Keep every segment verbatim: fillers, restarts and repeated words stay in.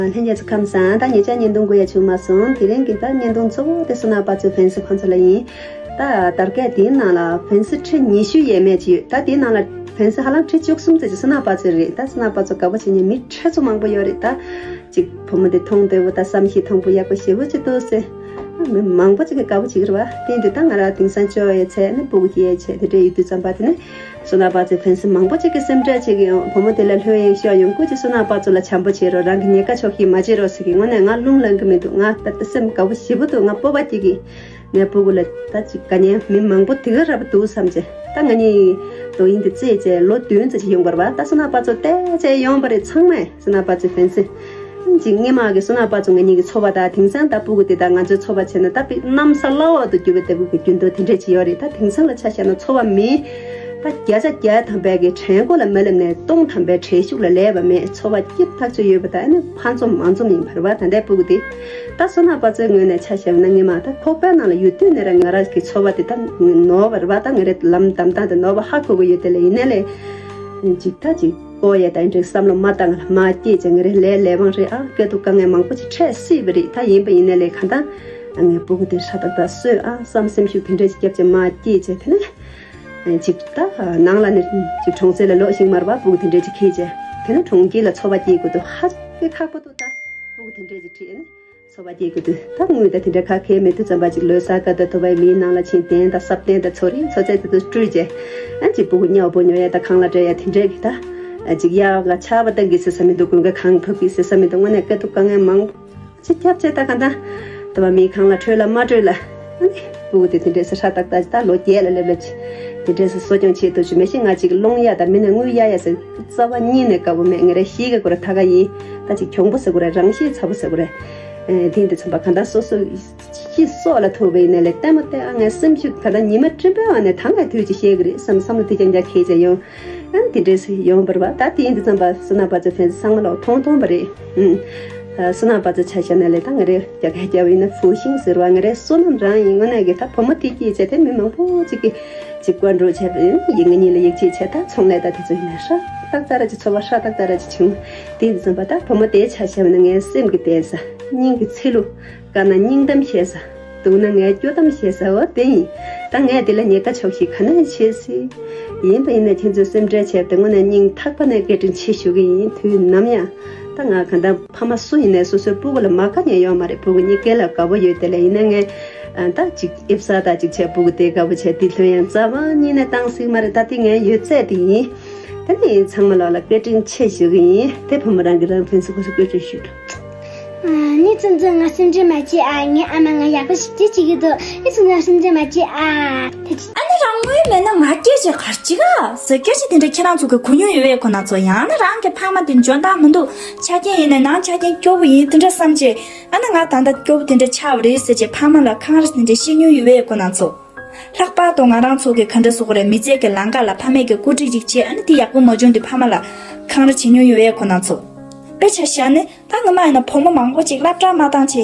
ལྷན་རྒྱས་ཚོ་ཁམས་བཟང་། ད་ཉེ་ཆར་བརྙན་ཐུང་དགོས་ཡ་བྱུང་མ་སོང་། དེ་རིང་གི་ད་བརྙན་ཐུང་གཙོ་བོ་དེ་བསོད་ནམས་པ་ཚོའི་ཕན་སི་ཁོང་ཚོ་ལ་ཡིན། ད་དར་གས་དེའི་ནང་ལ་ཕན་སི་ཁྲི་ཉི་ཤུ་ཡས་མས་ཅིག་ཡོད། ད་དེའི་ནང་ལ་ཕན་སི་ཧ་ལམ་ཁྲི་བཅུ་གསུམ་ཙམ་ཅིག་བསོད་ནམས་པ་ཚོའི་རེད། ད་བསོད་ནམས་པ་ཚོ་དགའ་པོ་བྱེད་མཁན་མི་ཁྲི་ཚོ་མང་པོ་ཡོད་རེད། ད་ཅིག་བུ་མོ་དེ་མཐོང་བདེ་བོ་ད་བསམ་ཤེས་ཐོང་པོ་ཡག་པོ་ཞེ་པོ་ཅིག་འདུག་ཟེར། མི་མང་པོ་ཅིག་གི་དགའ་པོ་བྱེད་ཀྱི་རེད་བ། དེ་འདི་ད་ང་རང་དེང་སང་ཅོ་ཡས་ཚད་ནི་སྤུ་གུ་སྐྱེ་ཡས་ཚད་དེ་འདྲ་ཡོད་དུས་ཙམ་པ་དེ་ནི། བསོད་ནམས་པ་ཚོའི་ཕན་སི་མང་པོ་ཅིག་གིས་སེམས་ཁྲལ་བྱེད་ཀྱི་ཡོང་། བུ་མོ་དེ་ལ་ལྷོད་ཡངས་ཤོག་ཡོང་སྐུ་ཅིག་བསོད་ནམས་པ་ཚོ་ལ་བྱམས་པོ་བྱེད་རོགས། རང་གི་ཉེན་ཁ་ཕྱོགས་ཤིག་མ་བྱེད་རོགས་ཟེར་གི། དངོས་གནས་ང་རླུང་ལངས་གི་མི་འདུག་ང་ད་ལྟ་སེམས་དགའ་པོ་ཞེ་པོ་འདུག་ང་སྤོབས་པ་སྐྱེ་གི། ངའི་སྤུ་གུ་ལ་ད་ཅིག་དགའ་ཉེ་མི་མང་པོ་དེ་ག་ར་བ་འདུག་བསམ་བྱས། ད་ང་གཉིས་དོ་དབྱིངས་དེ་རྩེས་བྱས་ལོ་བདུན་ཙམ་ཅིག་ཡོང་བར་བ། ད་བསོད་ནམས་པ་ཚོ་བལྟས་བྱས་ཡོང་བ་རེད། ཚང་མས་བསོད་ནམས་པ་ཚོའི་ཕན་སི། ཅིག་སྔས་མ་གི་བསོད་ནམས་པ་ཚོ་ང་གཉིས་ཀྱི་འཚོ་བ་དང་དེང་སང་ད་སྤུ་གུ་དེ་དང་ང་ཚོའི་འཚོ་བ་བྱས་ན་ད་དཔེ་གནམ་ས་བླ་འོག་ཏུ་གྱུར་པའི་ལྟ་བུ་གི་རྒྱུན་དུ་དེ་འདྲས་ཅིག་ཡོད་རེད། ད་དེང་སང་ལ་ཆ་བཞག་ན་འཚོ་བ་མི་ད་བརྒྱ་ཆ་བརྒྱ་ཐམ་པའི་གི་བྲན་ཀོ་ལ་མ་སླེབས་ནས་སྟོང་ཐམ་པའི་བྲེལ་ཤུགས་ལ་སླེབས་པ་མེད། འཚོ་བ་སྐྱིད་ཐག་ཆོད་ཡོད་པ་དང་ཨ་ནི་ཕ་འཛོམས་མ་འཛོམས་ཡིན་པ་རེད་བ། ད་ལྟའི་སྤུ་གུ་དེ་ད་བསོད་ནམས་པ་ཚོའི་ངོས་ནས་ཆ་བཞག་ན་སྔས་མ་ད་ཁོག་པའི་ནང་ལ་ཡོད་དུས་ནས་ར་ང་རང་གི་འཚོ་བ་དེ་ད་ནོར་བ་རེད་བ། ད་ང་རའི་ལམ་བདམས་སྟངས་དེ་ནོར་བ་ཧ་གོ་གི་ཡོད། དེ་ལ་ཡིན་ནའི་ལས་ཅིག་ད་ཅིག་ཨོ་ཡ་ད་འདྲའི་བསམ་བློ་མ་བཏང་ལ་མ་སྐྱེས་ཅེས་ང་རེ་ལས་ལས་དབང་རེད་ཨ། སྐད་དུ་དཀའ་ངལ་མང་པོ་ཅིག་འཕྲད་སྲིད་པ་རེད། ད་ཡིན་པ་ཡིན་ན་ལས་གང་ལྟར་ངའི་སྤུ་གུ་དེ་ཧྲ་ཏག་ཏག་གསོས་ཨ་བསམ་སེམས་ཤུགས་དེ་འདྲ་ཅིག་བརྒྱབ་ཅེས་མ་སྐྱེས་ཅེས་དེ་ནས་ཅིག་ད་ནང་ལ་ནི་ཅིག་གྲོང་གསེབ་ལ་ལོག་ཤིང་མར་བ་སྤུ་གུ་དེ་འདྲ་ཅིག་ཁེལ་ཅེས་དེ་ནས་གྲོང་ཁྱེར་ལ་འཚོ་བ་སྐྱེལ་དགོས་འདུག་ཧ་ཅང་གི་ཁག་པོ་འདུག་ད་སྤུ་གུ་དེ་འདྲ་ཅིག་ཁྲིད་ཨ་ནི། འཚོ་བ་སྐྱེལ་དགོས་དུས་ད་དངུལ་དང་དེ་འདྲ་ཁ་ཁེལ་མེད་དུས་ཙམ་པ་ཅིག་ལོ་གསར་སྐབས་དང་དུ་བའི་མིའི་ནང་ལ་ཕྱིན་གདན་དང་སྲབ་གདན་དང་ཚོ་རིགས་ཚོ་ཚད་དེ་ཚོ་སྤྲུལ་རྗེས་ཨ་ཅིག་སྤུ་གུ་སྨྱོ་པོ་སྨྱོ་ཡ་དང་ཁང་གླ་སྤྲད་ཡ་དེ་འདྲས་ཀྱི་ད་ཅིག་གཡག་ལ་ཆར་པ་བཏང་གི་ཟེར་ས་མི་འདུག་དགུན་ཁ་གངས་ཕབ་གི་ཟེར་ས་མི་འདུག་དངོས་གནས་དཀའ་སྡུག་དཀའ་ངལ་མང་པོ་ཅིག་བརྒྱབ་བྱས་ད་ག་ད་དུ་བ་མིའི་ཁང་གླ་སྤྲོད་ལ་མ་སྤྲོད་ལ་ཨ་ནི་སྤུ་གུ་དེ་དེ་འདྲས་སེ་ཧྲ་ཏག་ཏག་ད་ལོ་བརྒྱད་ལ་སླེབས་ལ་ཅིག་དེ་འདྲས་སེ་གསོ་སྐྱོང་བྱེད་ཐུབ་ཅིག་མེད་ཤེས་ང་ཅིག་སློང་ཡ་དང་མི་ནས་དངུལ་གཡར་ཡ་ཟེར་རྩ་བ་ཉིད་ནས་དགའ་པོ་མེད། ང་རའི་གཞིས་ཀ་ཁོ་ར་ཐ་ག་ཡིན་ད་ཅིག་གྱོང་པོ་ཟེར་དགོས་རེད། རང་གཤིས་ཚ་པོ་ཟེར་དགོས་རེད། ཨེ་དེ་འདི་ཚང་པ་ག་འདྲ་སོ་སོ་ཤི་སོགས་ལ་ཐུག་པ་ཡིན་ན་ལས་ལྟད་མོ་བལྟས་ཨ་ངའི་སེམས་ཤུགས་ག་འདྲ་ཉི་མ་སྤྲིན་པའི་འོག་ནས་ད་ངས་དུས་ཅིག་ཤེས་གི་རེད་བསམ་བསམ་བློ་དེ་རྐྱང་རྐྱང་འཁྱེར་བྱས་ཡོང་། ཨ་ནི་དེ་འདྲས་སེ་ཡོང་བར་བ་ད་དེ་ཡིན་དུས་ཙམ་པ་བསོད་ནམས་པ་ཚོ་ཕན་ཚུན་ཚང་མ་ལོག་མཐོང་མཐོང་པ་རེད། ཨུམ། བསོད་ནམས་པ་ཚོ་ཆ་བཞག་ན་ལས་ད་ང་རེ་རྒྱ་སྐད་རྒྱབ་ཡིན་ན་ཧྥུ་ཤིང་ཟེར་བ་ང་རེ་བསོད་ནམས་རང་ཡིན་དངོས་གནས་ཀྱི་ད་བུ་མོ་དེ་སྐྱེས་བྱས་དེ་མི་མང་པོ་ཅིག་གིས་ཅིག་བཀའ་འགྲོ་བྱས་ཡིན་ངེད་གཉིས་ལ་ཡིད་ཆེས་བྱས་ད་ཚོང་ལས་ད་དེ་ཚོ་ཡིན་ན་ཧྲ་ཏག་ཏག་ར་ཅིག་འཚོ་བ་ཧྲ་ཏག་ཏག་ར་ཅིག་བྱུང་། དེ་ཡིན་དུས་ཙམ་པ་ད་བུ་མོ་དེ་ཆ་བཞག་ན་ངའི་སེམས་ཀྱི་བརྟན་ས་སྙིང་གི་ཚིལ་ལུ། དཀར་ན་སྙིང་གཏམ་བཤད་ས། སྡུག་ན་ངའི་སྐྱོ་གཏམ་བཤད་ས་འོ་དེ་ཡིན། ད་ངས་དེ་ལ་ཉེན་ཁ་ཕྱོགས་ཤིག་ག་ནས་བྱེད་སྲིད། ཡིན་པ་ཡིན་ན་ཁྱེད་ཚོས་སེམས་ཁྲལ་བྱས་པ་དེ་དངོས་གནས་སྙིང་ཐག་པ་ནས་བཀའ་དྲིན་ཆེ་ཞུ་གི་ཡིན། དུས་ནམ་ཡང་ད་ང་ག་འདྲ་ཕ་མ་སུ་ཡིན་ནས་སོ་སོའི་སྤུ་གུ་ལ་མ་དགའ་མཁན་ཡོད་མ་རེད། སྤུ་གུ་གཉིས་ཀའི་ལ་དགའ་པོ་ཡོད། དེ་ལ་ཡིན་ན་ངས་ད་ཅིག་ཨེབ་ས་ད་ཅིག་བྱས་སྤུ་གུ་དེ་དགའ་པོ་བྱས་དེ་ལྷོད་ཡངས་རྩ་བ་ཉིད་ནས་བཏང་སྲིད་མ་རེད། ད་དེ་ངའི་ཡོད་ཚད་དེ་ཡིན། ད་ནི་ཚང་མ་ལོག་ལ་བཀའ་དྲིན་ཆེ་ཞུ་གི་ཡིན། དེ་བུ་མོ་རང་གི་རང་ཕན་ཚུན་ཁོ་ཚོ་བཀའ་དྲིན་ཞུ་འགྲོ། ཨ་ནི་ཙུང་ཙུང་ང་སེམས་ཁྲལ་མ་བྱེད་ཨ། ངའི་ཨ་མ་ང་ཡག་པོ་ཞིག་བྱེད་ཅིག་གི་འདུག་ཨི་ཙུང་ཙུང་སེམས་ཁྲལ་མ་བྱེད་ཨ། དེ་ཅི། ཨ་ནི་རང་དངུལ་མེད་ན་ང་སྐད་ཆ་གར་ཅི་ག་ཟེར་སྐད་ཆ་དེ་འདྲ་ཁྱེད་རང་ཚོ་གི་གོ་མྱོང་ཡོད་པས་ཁོ་ན་ཚོ་ཡང་ན་རང་གི་ཕ་མ་དེ་འཇོན་ཐང་མི་འདུག་ཆ་རྐྱེན་ཡིན་ན་ནང་ཆ་རྐྱེན་སྐྱོ་པོ་ཡིན་དེ་འདྲ་བསམ་བྱས་ཨ་ནི་ང་ད་ལྟ་སྐྱོ་པོ་དེ་འདྲ་ཆགས་པ་རེད་ཟེར་བྱས་ཕ་མ་ལ་འཁང་ར་དེ་འདྲ་བཤད་མྱོང་ཡོད་པས་ཁོ་ན་ཚོ། ལྷག་པར་དུ་ང་རང་ཚོ་གི་ག་འདྲ་ཟེར་དགོས་རེད། མི་ཚེ་གི་ལམ་ཁ་ལ་ཕ་མས་ཀྱི་བཀོད་སྒྲིག་ཅིག་བྱས་ཨ་ནི་དེ་ཡག་པོ་མ་བྱུང་དུས་ཕ་མ་ལ་འཁང་ར་བྱེད་མྱོང་ཡོད་པས་ཁོ་ན་ཚོ། དཔེ་ཆ་བཞག་ནས་ད་ངོ་མ་ཡིན་ན་བུ་མོ་མང་པོ་ཅིག་སློབ་གྲྭ་མ་བཏང་བྱས་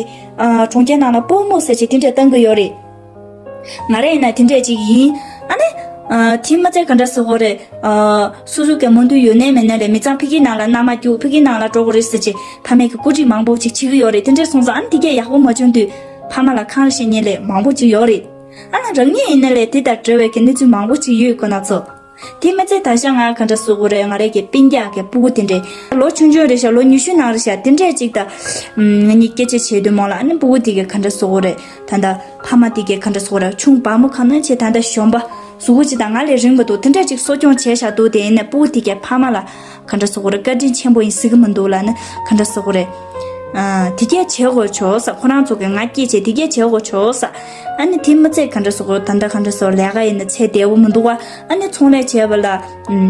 ཨ་གྲོང་ཁྱེར་ནང་ལ་སྤོ་མོ་ཟེར་བྱས་དེ་འདྲས་བཏང་གི་ཡོད་རེད། ང་རང་ཡིན་ན་དེ་འདྲས་ཅིག་ཡིན། ཨ་ནི་ཨ་དེ་མ་ཚད་ག་འདྲ་ཟེར་དགོས་རེད། ཨ་སོ་སོ་གི་མོ་འདུག་ཡོད་ནའི་མེད་ནའི་ལས་མི་ཚང་ཕ་གིའི་ནང་ལ་མནའ་མ་རྒྱུག་ཕ་གིའི་ནང་ལ་འགྲོ་དགོས་རེད་ཟེར་བྱས་ཕ་མས་ཀྱི་བཀོད་སྒྲིག་མང་པོ་ཅིག་བྱེད་ཀྱི་ཡོད་རེད། དེ་འདྲས་སོང་ཙང་ཨ་ནི་དེ་གས་ཡག་པོ་མ་བྱུང་དུས་ཕ་མ་ལ་འཁང་ར་བྱེད་མཁན་ལས་མང་པོ་ཅིག་ཡོད་རེད། ཨ་ནི་རང་ཉིད་ཡིན་ན་ལས་དེ་དང་འབྲེལ་བའི་གི་གནས་ཚུལ་མང་པོ་ཅིག་ཡོད་ཁོ་ན་ཚོ། དེ་མ་ཚད་ད་ཆ་ང་ག་འདྲ་ཟེར་དགོས་རེད། ང་རའི་གི་སྤུན་ཀྱག་གི་སྤུ་གུ་དེ་འདྲས་ལོ་ཆུང་ཆུང་རེད་ཤག་ལོ་ཉི་ཤུ་ནང་རེད་ཤག་དེ་འདྲས་ཅིག་ད་ང་གཉིས་སྐད་ཆ་བྱེད་དུས་མོ་ལ་ཨ་ནི་སྤུ་གུ་དེ་གི་ག་འདྲ་ཟེར་དགོས་རེད། ད་ལྟ་ཕ་མ་དེ་གི་ག་འདྲ་ཟེར་དགོས་རེད། ཆུང་བ་མོ་གང་ན་ཆེ་ད་ལྟ་གཞོན་པ་གཟུགས་པོ་ཅིག་དང་ང་ལས་རིང་པོ་འདུག་དེ་འདྲས་ཅིག་གསོ་སྐྱོང་བྱས་ཤག་འདུག་དེ་ཡིན་ནའི་སྤུ་གུ་དེ་གི་ཕ་མ་ལ་ག་འདྲ་ཟེར་དགོས་རེད། བཀའ་དྲིན་ཆེན་པོ་ཡིན་ཟེར་གི་མི་འདུག་ལབ་ན་ག་འདྲ་ཟེར་དགོས་རེད། ཨ་དེ་གས་བྱེད་དགོས་ཆོག་ས། ཁོ་རང་ཚོ་གི་ང་སྐྱེས་བྱས་དེ་གས་བྱེད་དགོས་ཆོག་ས། ཨ་ནི་དེ་མ་ཚད་ག་འདྲ་ཟེར་དགོས་ད་ལྟ་ག་འདྲ་ཟེར་ལས་ཀ་ཡིན་ན་ཚད་བདེ་བོ་མི་འདུག་བ། ཨ་ནི་ཚོང་ལས་བྱས་པ་ལ་ཨམ་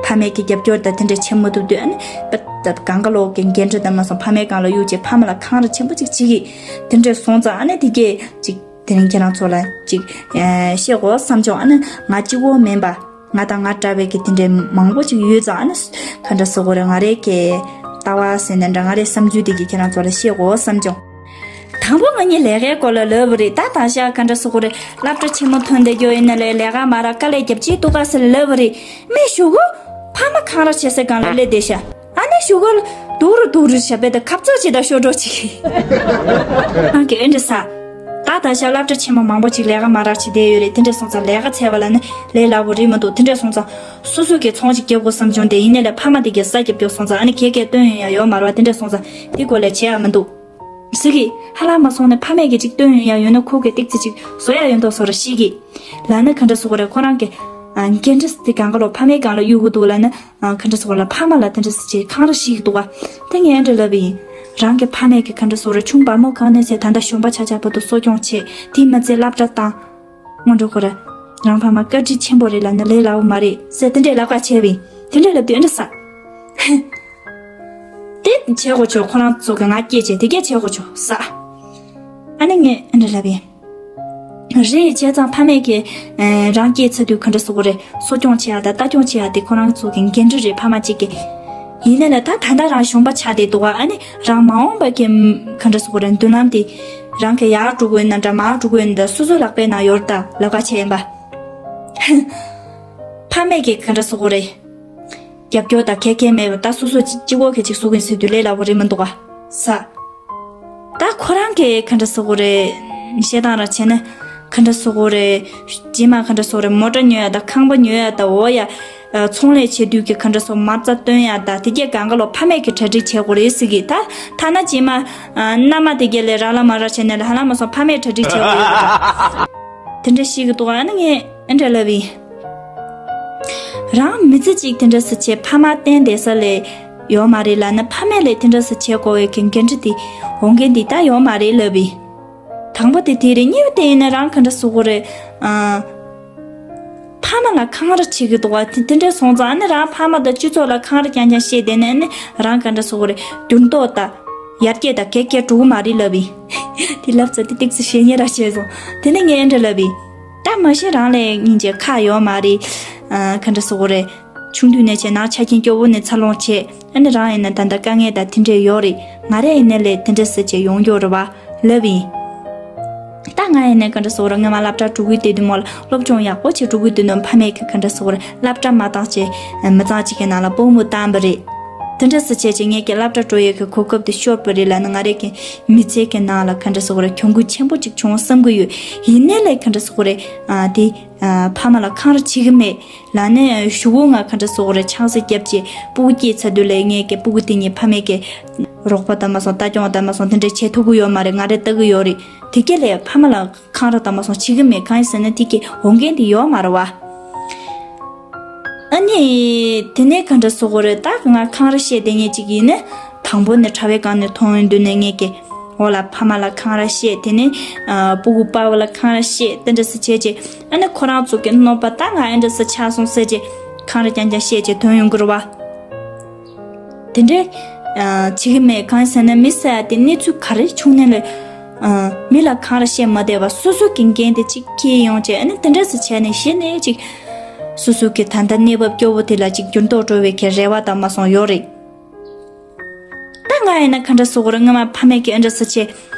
ཕ་མའི་གི་རྒྱབ་སྐྱོར་དང་དེ་འདྲ་བྱེད་མ་ཐུབ་དུས་ཨ་ནི་པ་ད་གང་ག་ལོག་གི་འགན་འཁྲི་དང་མ་སོང་ཕ་མའི་སྒང་ལ་གཡུག་བྱས་ཕ་མ་ལ་འཁང་ར་ཆེན་པོ་ཅིག་བྱེད་ཀྱི་དེ་འདྲ་སོང་ཙང་ཨ་ནི་དེ་གས་ཅིག་དེ་རིང་ཁྱེད་རང་ཚོ་ལ་ཅིག་ཨེ་བཤད་དགོས་བསམ་བྱུང་། ཨ་ནི་ང་གཅིག་པོ་མིན་པ། ང་དང་ང་འདྲ་བའི་གི་དེ་འདྲའི་མང་པོ་ཅིག་ཡོད་ཙང་ཨ་ནི་ག་འདྲ་ཟེར་དགོས་རེད། ང་རའི་གི་ལྟ་བ་ཟེར་ན་འདྲ་ང་རའི་བསམ་ཚུལ་དེ་གི་ཁྱེད་རང་ཚོ་ལ་བཤད་དགོས་བསམ་བྱུང་། དང་པོ་ང་གཉིས་ལས་ཀའི་སྐོར་ལ་ལབ་པ་རེད། ད་ད་ཤག་ག་འདྲ་ཟེར་དགོས་རེད། སློབ་གྲྭ་ཆེན་མོ་ཐོན་བསྡད་རྒྱུ་ཡིན་ན་ལས་ལས་ཀ་མ་རག་དཀའ་ལས་རྒྱབ་ཅིག་འདུག་ག་ཟེར་ལབ་པ་རེད། མི་ཞུ་གུ་ཕ་མ་འཁང་ར་བྱེད་སའི་སྒང་ལ་སླེབས་བསྡད་ཤག་ཨ་ནི་ཞུ་གུ་ དུག་རུ་དུག་རུ་ཞབས་པད་དང་ཁབ་ཚོ་ཅི་དང་ཤོར་འགྲོ་ཅིག་ཨང་ཀི་ཨེ་འདྲ་ས། ད་ད་ཤ་སློབ་གྲྭ་ཆེན་མོ་མང་པོ་ཅིག་ལས་ཀ་མ་རག་ཅིག་བསྡད་ཡོད་རེད། དེ་འདྲ་སོང་ཙང་ལས་ཀ་འཚོལ་བ་ལ་ནི་ལས་སླ་པོ་རེད་མི་འདུག་དེ་འདྲ་སོང་ཙང་སོ་སོ་གི་ཚོང་ཅིག་རྒྱབ་དགོས་བསམ་བྱུང་། དེ་ཡིན་ནའི་ལས་ཕ་མ་དེ་གས་ས་རྒྱབ་རྒྱབ་སོང་ཙང་ཨ་ནི་གས་གས་སྟོན་ཡོང་ཡ་ཡོད་མ་རེད་བ། དེ་འདྲ་སོང་ཙང་དེ་སྐོར་ལས་བྱེད་ཡ་མི་འདུག་ཟེར་གི། ཧ་ལམ་མ་སོང་ནས་ཕ་མས་གི་ཅིག་སྟོན་ཡོང་ཡ་ཡོད་ན་ཁོ་གི་ཏིག་ཙི་ཅིག་བཟོ་ཡ་ཡོད་མདོག་བཟོ་ར་ཤེས་གི། ལ་ནི་ག་འདྲ་ཟེར་དགོས་རེད། ཁོ་རང་གི་ཨ་འགན་འཁྲི་དེ་གང་ག་ལོ་ཕ་མའི་སྒང་ལ་གཡུག་གི་འདུག་ལ་ནི། ཨ་ག་འདྲ་ཟེར་དགོས་རེད། ཕ་མ་ལ་དེ་འདྲ་ཟེར་བྱས་འཁང་ར་ཤེས་གི་འདུག་བ། དེ་ངས་འདྲ་ལབ་པ་ཡིན། རང་གི་ཕ་མས་གི་ག་འདྲ་ཟེར་དགོས་རེད། ཆུང་བར་མོ་གང་ནས་བྱས་ད་ལྟ་གཞོན་པ་ཆགས་ཆགས་བར་དུ་གསོ་སྐྱོང་བྱས། དེ་མ་ཚད་སློབ་གྲྭ་བཏང་། སྔོན་འགྲོ་ཁོ་ར། རང་ཕ་མ་བཀའ་དྲིན་ཆེན་པོ་རེད་ལ་ནི་ལས་སླ་པོ་མ་རེད་ཟེར་དེ་འདྲའི་ལབ་ཁ་བྱས་པ་ཡིན། དེ་འདྲ་ལབ་དུས་འདྲ་ཟེར། དེ་བྱེད་དགོས་ཆོག་ཁོ་རང་ཚོ་གི་ང་སྐྱེས་བྱས་དེ་གས་བྱེད་དགོས་ཆོག་ཟེར། ཨ་ནི་ངས་འདྲ་ལབ་པ་ཡིན། རེད། བྱས་ཙང་ཕ་མས་ཀྱི་ཨ་རང་སྐྱེས་ཚར་དུས་ག་འདྲ་ཟེར་དགོས་རེད། གསོ་སྐྱོང་བྱེད་ཡ་དང་ལྟ་སྐྱོང་བྱེད་ཡ་དེ་ཁོ་རང་ཚོ་གི་འགན་འཁྲི་རེད། ཕ་མ་གཅིག་གི། ཡིན་ནའི་ལ་ད་ད་ལྟ་རང་གཞོན་པ་ཆགས་བསྡད་འདུག་ག་ཨ་ནི་རང་མ་འོངས་པ་གི་ག་འདྲ་ཟེར་དགོས་རེད། མདུན་ལམ་དེ་རང་གི་ཡར་འགྲོ་དགོས་ན་འདྲ་མར་འགྲོ་དགོས་ན་འདྲ་སོ་སོའི་ལག་པའི་ནང་ཡོད་རེད་ད་ལབ་ཁ་བྱས་ཡིན་པ། ཕ་མས་ཀྱི་ག་འདྲ་ཟེར་དགོས་རེད། རྒྱབ་སྐྱོར་དང་ག་གེ་མེད་པར་ད་སོ་སོ་གཅིག་པོ་གི་ཅིག་གསོ་གིན་ཟེར་དུས་ལས་སླ་པོ་རེད་མི་འདུག་ག་ཟེར། ད་ཁོ་རང་གི་ག་འདྲ་ཟེར་དགོས་རེད། བཤད་སྟངས་ར་བྱས་ན་ག་འདྲ་ཟེར་དགོས་རེད། རྗེས་མ་ག་འདྲ་ཟེར་དགོས་རེད། མོ་ཊ་ཉོ་ཡ་དང་ཁང་པ་ཉོ་ཡ་དང་འོ་ཡ། ཚོང་ལས་བྱེད་དུས་ཀྱི་ག་འདྲ་ཟེར་མ་རྩ་སྟོན་ཡ་དང་དེ་གས་གང་ག་ལོ་ཕ་མས་ཀྱི་གྲ་སྒྲིག་བྱེད་དགོས་རེད་ཟེར་གི། ད་ཐ་ན་རྗེས་མ་མནའ་མ་དེ་གས་ལས་ར་ལ་མ་ར་བྱས་ནས་ལ་ཧ་ལམ་མ་སོང་ཕ་མས་གྲ་སྒྲིག་བྱེད་དགོས་རེད། དེ་འདྲ་ཞིག་གི་འདུག་ཨ་ནི་ངས་ཨེ་འདྲ་ལབ་ཡིན། རང་མི་ཚེ་གཅིག་དེ་འདྲ་ཟེར་བྱས་ཕ་མ་བསྟེན་བསྡད་ས་ལས་ཡོད་མ་རེད་ལ་ནི་ཕ་མས་ལས་དེ་འདྲ་ཟེར་བྱས་དགོས་པའི་གི་འགན་འཁྲི་དེ་འོས་འགན་འདི་ད་ཡོད་མ་རེད་ལབ་ཡིན། དང་པོ་དེ་དེ་རེད། གཉིས་པ་དེ་ཡིན་ན་རང་ག་འདྲ་ཟེར་དགོས་རེད། ཨ། ཕ་མ་ལ་འཁང་ར་བྱེད་ཀྱི་འདུག་བ། དེ་དེ་འདྲ་སོང་ཙང་ཨ་ནི་རང་ཕ་མ་དང་སྤྱི་ཚོགས་ལ་འཁང་ར་རྐྱང་རྐྱང་བཤད་བསྡད་ནས་ཨ་ནི་རང་ག་འདྲ་ཟེར་དགོས་རེད། འགྱུར་ལྡོག་དང་ཡར་རྒྱས་དང་ག་གེ་འགྲོ་གི་མ་རེད་ལབ་ཡིན། དེ་ལབ་ཚར་དེ་ཏིག་ཙི་ཞེ་ཉེ་ར་བྱས་སོང་། དེ་ནས་ངས་ཨེ་འདྲ་ལབ་ཡིན། ད་མ་གཞི་རང་ལས་སྙིང་རྗེ་ཁག་ཡོད་མ་རེད། ཨ་ག་འདྲ་ཟེར་དགོས་རེད། ཆུང་དུས་ནས་བྱས་ནང་ཆ་རྐྱེན་སྐྱོ་བོ་ནས་འཚར་ལོངས་བྱས། ཨ་ནི་རང་ཡིན་ན་ད་ལྟ་དཀའ་ངལ་དང་དེ་འདྲས་ཡོད་རེད། ང་རས་ཡིན་ན་ལས་དེ་འདྲས་ཟེར་བྱས་ཡོང་རྒྱུ་རེད་བ་ལབ་ཡིན། ད་ང་ཡིན་ན་ག་འདྲ་ཟེར་དགོས་རེད། སྔོན་མ་སློབ་གྲྭ་འགྲོ་གི་དེ་དུས་མོ་ལ་སློབ་སྦྱོང་ཡག་པོ་བྱས་འགྲོ་གི་དེ་ནོ་ཕ་མས་གི་ག་འདྲ་ཟེར་དགོས་རེད། སློབ་གྲྭ་མ་བཏང་བྱས་མི་ཚང་གཅིག་གི་ནང་ལ་སྤོ་མོ་བཏང་བ་རེད། དེ་འདྲ་ཟེར་བྱས་བྱས་ངས་ཀྱི་སློབ་གྲྭ་འགྲོ་ཡས་ཀྱི་གོ་སྐབས་དེ་ཤོར་བ་རེད་ལབ་ན་ང་རས་ཀྱི་མི་ཚེ་གི་ནང་ལ་ག་འདྲ་ཟེར་དགོས་རེད། གྱོང་གུན་ཆེན་པོ་གཅིག་བྱུང་བསམ་གི་ཡོད། ཡིན་ནའི་ལས་ག་འདྲ་ཟེར་དགོས་རེད། ཨ་དེ་ཨ་ཕ་མ་ལ་འཁང་ར་བྱེད་གི་མེད། ལ་ནས་གཞུག་གུ་ང་ག་འདྲ་ཟེར་དགོས་རེད། ཆང་ས་བརྒྱབ་བྱས་སྤུ་གུ་སྐྱེས་ཚར་དུས་ལས་ངས་ཀྱི་སྤུ་གུ་དེ་གཉིས་ཕ་མས་ཀྱི་རོགས་པ་དང་མ་སོང་ལྟ་སྐྱོང་དང་མ་སོང་དེ་འདྲས་བྱེད་ཐུབ་གི་ཡོད་མ་རེད། ང་རས་ལྟ་གི་ཡོད་རེད། དེ་གས་ལས་ཕ་མ་ལ་འཁང་ར་དང་མ་སོང་བྱེད་གི་མེད། གང་ཡིན་ཟེར་ན་དེ་གི་འོས་འགན་དེ་ཡོད་མ་རེད་བ། ཨ་ནི། དེ་ནས་ག་འདྲ་ཟེར་དགོས་རེད། ད་ང་འཁང་ར་བཤད་བསྡད་མཁན་ཅིག་ཡིན་ན། དང་པོ་ནས་གྲྭ་པའི་སྒང་ནས་མཐོང་ཡོང་དུས་ནས་ངས་ཀྱི། འོ་ལ་ཕ་མ་ལ་འཁང་ར་བཤད། དེ་ནས། ཨ་སྤུ་གུ་པ་ཕ་ལ་འཁང་ར་བཤད། དེ་འདྲ་ཟེར་བྱས་བྱས། ཨ་ནི་ཁོ་རང་ཚོ་གི་གནོད་པ་ད་ང་ཨེ་འདྲ་ཟེར་ཆགས་སོང་ཟེར་བྱས། འཁང་ར་རྐྱང་རྐྱང་བཤད་བྱས་ཐོན་ཡོང་གི་རེད་བ། དེ་འདྲས། ཨ་བྱེད་ཀྱི་མེད། གང་ཡིན་ཟེར་ན་མི་ཟེར་ཡ་དེ་གནས་ཚུལ་ག་རེ་བྱུང་ནས་ལས། ཨ་མི་ལ་འཁང་ར་བཤད་མ་བསྡད་པ་སོ་སོ་གི་འགན་དེ་གཅིག་འཁྱེར་ཡོང་བྱས། ཨ་ནི་དེ་འདྲ་ཟེར་བྱས་ནས་གཞི་ནས་གཅིག་སོ་སོ་གི་ད་ལྟ་གནས་བབ་སྐྱོ་བོ་དེ་ལ་གཅིག་འགྱུར་ལྡོག་འགྲོ་བའི་གི་རེ་བ་དང་མ་སོང་ཡོད་རེད། ད་ང་ཡིན་ན་ག་འདྲ་ཟེར་དགོས་རེད། སྔོན་མ་ཕ་མས་ཀྱི་ཨེ་འདྲ་ཟེར་བྱས།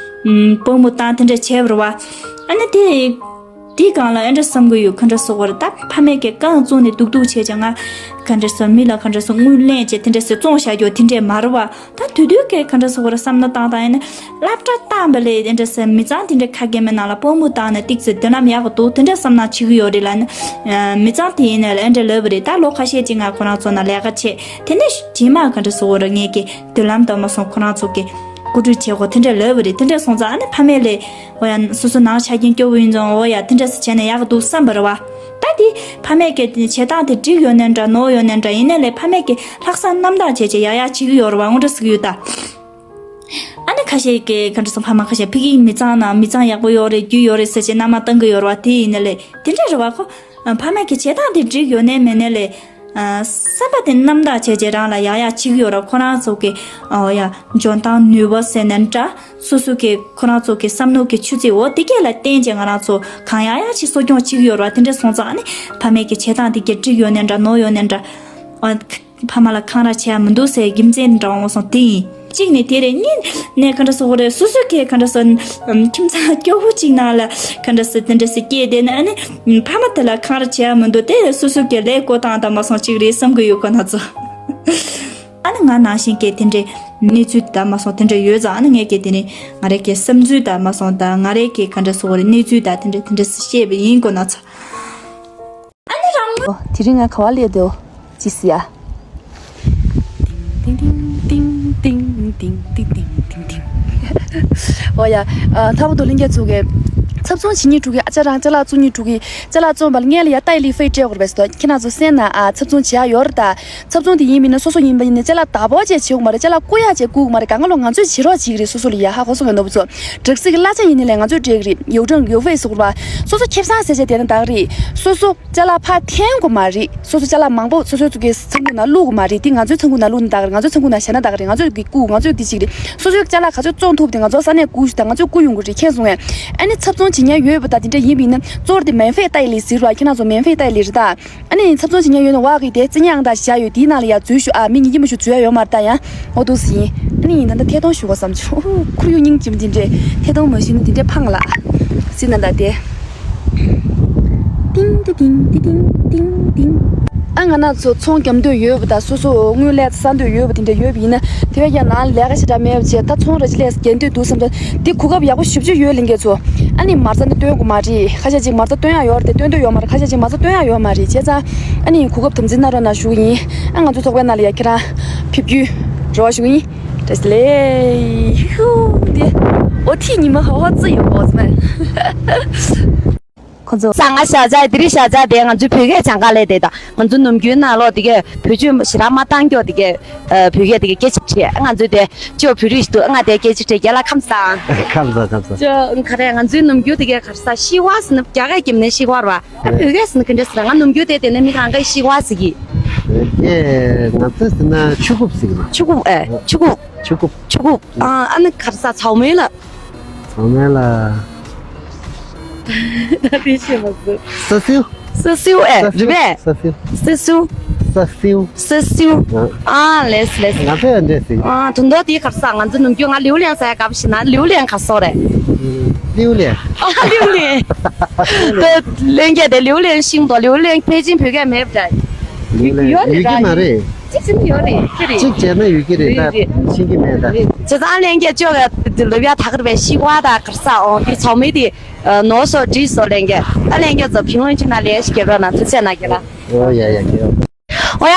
ཨུམ་སྤོ་མོ་བཏང་དེ་འདྲ་བྱས་པ་རེད་བ། ཨ་ནི་དེ། དེའི་སྒང་ལ་ཨེ་འདྲ་བསམ་གི་ཡོད། ག་འདྲ་ཟེར་དགོས་རེད། ད་ཕ་མས་ཀྱི་རྐང་བཙུགས་ནས་སྡུག་སྡུག་བྱས་ཀྱང་ང་། ག་འདྲ་ཟེར་མི་ལ་ག་འདྲ་ཟེར་དངུལ་ལེན་བྱས་དེ་འདྲ་ཟེར་བཙོང་བཞག་རྒྱུ་དེ་འདྲས་མ་རེད་བ། ད་དུས་དུས་ཀྱི་ག་འདྲ་ཟེར་དགོས་རེད། བསམ་བློ་བཏང་བཏང་ཡིན་ན། སློབ་གྲྭ་བཏང་བ་ལས་དེ་འདྲ་ཟེར་མི་ཚང་དེ་འདྲ་ཁ་སྐད་མའི་ནང་ལ་སྤོ་མོ་བཏང་ནས་ཏིག་ཙི་མདུན་ལམ་ཡག་གི་འདུག་དེ་འདྲ་བསམ་ན་བྱེད་ཀྱི་ཡོད་རེད་ལབ་ནས། མི་ཚང་དེ་ཡིན་ནའི་ལ་ཨེ་འདྲ་ལབ་པ་རེད། ད་ལོ་ཁ་ཤས་ཅིག་ང་ཁོ་རང་ཚོ་ནང་ལས་ཀ་བྱས། དེ་ནས་རྗེས་མ་ག་འདྲ་ཟེར་དགོས་རེད། ངས་ཀྱི་མདུན་ལམ་དང་མ་སོང་ཁོ་རང་ཚོ་གི་བཀོད་སྒྲིག་བྱེད་དགོས་དེ་འདྲ་ལབ་པ་རེད། དེ་འདྲ་སོང་ཙང་ཨ་ནི་ཕ་མས་ལས། འོ་ཡ་སོ་སོ་ནང་ཆ་རྐྱེན་སྐྱོ་བོ་ཡིན་ཙང་འོ་ཡ་དེ་འདྲ་ཟེར་བྱས་ནས་ཡག་གི་འདུག་བསམ་པ་རེད་བ། ད་དེ་ཕ་མས་ཀྱི་བྱེད་སྟངས་དེ་འགྲིག་ཡོད་ནའི་འདྲ་ནོར་ཡོད་ནའི་འདྲ་ཡིན་ནའི་ལས་ཕ་མས་ཀྱི་ལྷག་བསམ་རྣམ་དག་བྱས་བྱས་ཡག་ཡག་བྱེད་ཀྱི་ཡོད་རེད་བ། འོ་འདྲ་ཟེར་གྱི་ཡོད་ད། ཨ་ནི་ཁ་ཤས་ཀྱིས་ག་འདྲ་སོང་ཕ་མ་ཁ་ཤས་ཕ་གིའི་མི་ཚང་ནང་མི་ཚང་ཡག་པོ་ཡོད་རེད་རྒྱུ་ཡོད་རེད་ཟེར་བྱས་མནའ་མ་བཏང་གི་ཡོད་རེད་བ། དེ་ཡིན་ནའི་ལས་དེ་འདྲ་རེད་བ་ཁོ། ཕ་མས་ཀྱི་བྱེད་སྟངས་དེ་འགྲིག་ཡོད་ནའི་མེད་ནའི་ལས། བསམ་པ་དེ་རྣམ་དག་བྱས་བྱས་རང་ལ་ཡག་ཡག་བྱེད་ཀྱི་ཡོད་རེད། ཁོ་རང་ཚོ་གི་འོ་ཡ་འཇོན་ཐང་ནུས་པ་ཟེར་ནའི་འདྲ། སོ་སོ་གི་ཁོ་རང་ཚོ་གི་བསམ་བློ་གི་ཆུ་ཚད་འོ་དེ་གས་ལ་བརྟེན་བྱས་ང་རང་ཚོ་གང་ཡག་ཡག་ཅིག་གསོ་སྐྱོང་བྱེད་ཀྱི་ཡོད་རེད་བ། དེ་འདྲ་སོང་ཙང་ཨ་ནི་ཕ་མས་ཀྱི་བྱེད་སྟངས་དེ་གས་འགྲིག་ཡོད་ནའི་འདྲ་ནོར་ཡོད་ནའི་འདྲ། འོ། ཕ་མ་ལ་འཁང་ར་བྱེད་ཡ་མི་འདུག་ཟེར་རྒྱུ་མཚན་འདྲ་བོ་སོང་དེ་ཡིན། གཅིག་ནས་དེ་རེད། གཉིས་ནས་ག་འདྲ་ཟེར་དགོས་རེད། སོ་སོ་གས་ག་འདྲ་ཟེར། ཁྱིམ་ཚང་སྐྱོ་བོ་གཅིག་ནང་ལ་ག་འདྲ་ཟེར་དེ་འདྲ་ཟེར་སྐྱེས་བསྡད་ན་ཨ་ནི་ཕ་མ་དེ་ལ་འཁང་ར་བྱེད་ཡ་མི་འདུག་དེ་སོ་སོ་གས་ལས་བཀོད་སྟངས་དང་མ་སོང་གཅིག་རེད་བསམ་གི་ཡོད་ཁོ་ན་ཚོ། ཨ་ནི་ང་ནང་བཞིན་གྱི་དེ་འདྲའི་གནས་ཚུལ་དང་མ་སོང་དེ་འདྲ་ཡོད་ཙང་། ཨ་ནི་ངས་ཀྱི་དེ་ནི་ང་རའི་གི་བསམ་ཚུལ་དང་མ་སོང་དང་། ང་རའི་གི་ག་འདྲ་སོང་བ་རེད། གནས་ཚུལ་དང་དེ་འདྲ་དེ་འདྲ་བཤད་པ་ཡིན་གོ་ན་ཚ། ཨ་ནི་རང་། ཨོ། དེ་རིང་ང་ག་བ་སླེབས་འདུག་ཅི་སི་ཡ། ཏིང་ཏིང་ཏིང་ཏིང་ཏིང་ཏིང་ཏིང་ཏིང་ཏིང་། ཨོ་ཡ། ཨ། ཐ་བུ་དོ་ལིང་ག་ཚུགས་གི། ཚབ་ཚོང་བྱེད་སྙིང་འདོད་ཀྱི། ཨ་ཅག་རང་ཅ་ལག་བཙོང་སྙིང་འདོད་ཀྱི། ཅ་ལག་བཙོང་བ་ལ་ངས་ལ་ཡ་ཏའི་ལི་ཧྥེ་སྤྲད་དགོས་རེད་པས་སོ། ཁྱེད་རང་ཚོ་གསན་ན། ཨ། ཚབ་ཚོང་བྱེད་ཡ་ཡོད་རེད་ད། ཚབ་ཚོང་དེ་ཡིན་མིན་ན་སོ་སོ་ཡིན་པ་ཡིན་ན་ཅ་ལག་བདག་པོ་བྱས་བྱེད་དགོས་མ་རེད། ཅ་ལག་རྐུ་ཡ་བྱས་རྐུ་དགོས་མ་རེད། གང་ག་ལོ་ང་ཚོས་བྱེད་རོགས་བྱེད་ཀྱི་རེད། སོ་སོ་ལ་ཡ་ཧ་གོ་སོང་ངས་ནོར་བུ་ཚོ། སྦྲག་སྲིད་ཀྱི་གླ་ཆ་ཡིན་ནི་ལས་ང་ཚོས་སྤྲད་ཀྱི་རེད། ཡོ་ཀྲང་ཡོ་ཧྥེ་སོགས་པ། སོ་སོ་ཁེ་བཟང་ཟེར་བྱས་བསྡད་ན་ད་ག་རེད། སོ་སོ་ཅ་ལག་ཕར་འཐེན་དགོས་མ་རེད། སོ་སོ་ཅ་ལག་མང་པོ་སོ་སོའི་ཚུགས་ཀྱི་ཚང་ཁུག་ནང་བླུག་དགོས་མ་རེད། དེ་ང་ཚོའི་ཚང་ཁུག་ནང་བླུག་ན་ད་ག་རེད། ང་ཚོའི་གི་རྐུ། ང་ཚོའི་དེ་བྱེད་ཀྱི་རེད། སོ་སོའི་ཅ་ལག་ག་ཚོད་བཙོང་ཐུབ་དེ་ང་ཚོ་ས་གནས་རྐུ་ཞུ་དང་ང་ཚོས་རྐུ་ཡོང་གི་རེད། མཁྱེན་སོང་ངས། ཨ་ནི་ཚབ་ཚོང་བྱེད་མཁན་ཡོད་པ་དང་དེ་འདྲ་ཡིན་པ་ཡིན་ན་གཙོ་བོ་དེ་མེན་ཧྥེ་ཏའི་ལི་ཟེར་བ། ཁྱེད་རང་ཚོ་མེན་ཧྥེ་ཏའི་ལི་རེད་ད། ཨ་ནི་ཚབ་ཚོང་བྱེད་མཁན་ཡོད་ན་ཝ་གི་དེ་རྩི་ཉག་དང་བཞག་ཡོད། དེའི་ནང་ལ་ཡར་འཛུལ་ཤོག་ཨ། མི་ཉིས་ཀྱི་མ་ཞུ་འཛུལ་ཡ་ཡོད་མ་རེད་ད་ཡ། ཨོ་དུ་ཟིན། ཨ་ནི་ཡིན་ད་ད་ཐད་གཏོང་ཞུ་དགོས་བསམ་བྱུང་། ཁོར་ཡུག་སྙིང་རྗེ་མོ་འདི་འདྲས་ཐད་གཏོང་མ་ཞུས་ན་འདི་འདྲས་ཕངས་ལ། ཟིན་ན་ད་དེ། ཏིང་ཏི་ཏིང་ཏི་ཏིང་ཏིང་། ཨ་ང་རང་ཚོ་ཚོང་རྒྱབ་འདོད་ཡོད་པ་དང་སོ་སོ་དངུལ་ལས་བསགས་འདོད་ཡོད་པ་དེ་འདྲ་ཡོད་པ་ཡིན་ན། དེ་བས་ཀྱང་ནང་ལས་ཀ་ཞེ་དྲག་མེད་པ་བྱས། ད་ཚོང་ར་ཅིག་ལས་རྒྱག་འདོད་འདུག་བསམ་ཚེ། དེ་གོ་སྐབས་ཡག་པོ་ཞེ་པོ་ཅིག་ཡོད་ལེ་ངེད་ཚོ། ཨ་ནི་མ་རྩ་ནི་སྟོན་དགོས་མ་རེད། ཁ་ཤས་ཅིག་མ་རྩ་སྟོན་ཡག་ཡོད་རེད་དེ། སྟོན་འདོད་ཡོད་མ་རེད། ཁ་ཤས་ཅིག་མ་རྩ་སྟོན་ཡག་ཡོད་མ་རེད། བྱས་ཙང་ཨ་ནི་གོ་སྐབས་དམ་འཛིན་གནང་རོགས་གནང་ཞུ་གི་ཡིན། ཨ་ང་ཚོ་ཚོགས་པའི་ནང་ལ་ཡ་ཁྱེད་རང་ཕེབས་རྒྱུའི་རེ་བ་ཞུ་གི་ཡིན། བཀྲ་ཤིས་བདེ་ལེགས། ཧིའུ་ཧིའུ། དེ་འོ་ཐིག་ཉི་མ་ཧ་ཧ་ཙི་ཡོད་པོ་ཙི་མ། ཁོ་ཚོ་ས་ང་ཤ་ཇ་དེ་རིང་ཤ་ཇ་དེ་ང་ཚོའི་བོད་སྐད་སྦྱང་ག་སླེབས་དེ་དང་། ང་ཚོ་ནམ་རྒྱུན་ནང་ལོགས་དེ་གས་བེད་སྤྱོད་ཞེ་དྲག་མ་བཏང་ཀྱོག་དེ་གས། ཨ། བོད་སྐད་དེ་གས་སྐད་ཆ་དྲིས། ང་ཚོས་དེ་ཅོ་བོད་རིགས་ཤིག་འདུག་ང་དེ་སྐད་ཆ་དྲིས། རྒན་ལགས་ཁམས་བཟང་། ཁམས་བཟང་། ཁམས་བཟང་། ཅོ་ག་རེ། ང་ཚོའི་ནམ་རྒྱུན་དེ་གས་ག་རེ་ཟ། ཤི་ཝ་ཟེར་ན་རྒྱ་སྐད་ཀྱི་མིང་ནས་ཤི་ཝ་རེད་པ། ཨ། བོད་སྐད་ཟེར་ན་ག་འདྲ་ཟེར། ང་ནམ་རྒྱུན་དེ་དེ་ནས་མི་གང་གས་ཤི་ཝ་ཟེར་གི། བོད་སྐད་ང་ཚོས་ཟེར་ན་ཆུ་ཀུབ་ཟེར་གི་རེད། ཆུ་ཀུབ། ཨེ། ཨ། ཆུ་ཀུབ། ཆུ་ཀུབ། ཆུ་ཀུབ། ཨ། ཨ་ནི་ག་རེ་ཟ། ཚའོ་མེན་ལ། ཚའོ་མེན་ལ། ད་དེ་ཤེས་མ་སོང་། སོ་སོའུ། སོ་སོའུ། ཨེ། རེད་པས། སོ་སོའུ། སོ་སོའུ། སོ་སོའུ། སོ་སོའུ། ཨ། ལེས་ལེས། ང་ཚོས་འདྲ་ཟེར། ཨ། དོན་དག་དེ་ག་རེ་ཟ། ང་ཚོ་ནམ་རྒྱུན་ང་ལིའུ་ལན་ཟ་ཡ་དགའ་པོ་ཞིག་ན། ལིའུ་ལན་ག་རེ་ཟ་རེད། ལིའུ་ལན། ཨ། ལིའུ་ལན། ད་ལན་སྐད་དེ་ལིའུ་ལན་ཤིང་ཏོ། ལིའུ་ལན་པེ་ཅིན་བོད་སྐད་མེད་པ་འདྲ། ཡོད་རེད། ཡོད་ཀྱི་མ་རེད། གཅིག་ཅིག་ཡོད་རེད། ཅི་རེད། གཅིག་བྱས་ན་ཡོད་ཀྱི་རེད། རེད་རེད། ད་ཤེས་ཀྱི་མེད་ད། རེད། བྱས་ཙང་ཨ་ལན་སྐད་ཅོ་ག་ལབ་ཡ་ད་ག་རེ་བས། ཤི་ཝ་ད་ག་རེ་ཟ། ཨོ་དེ་ཚའོ་མེན་དེ། ཨ། ནོར་སོང་། འགྲིག་སོང་ལན་སྐད། ཨ་ལན་སྐད་ཚོ་ཕིང་ལོན་ཅིག་ན་ལས་ཤིག་རྒྱབ་རོགས་གནང་། ཐུགས་རྗེ་གནང་། རྒན་ལགས། ཨོ་ཡ་ཡ། རྒན་ལགས། ཨོ་ཡ།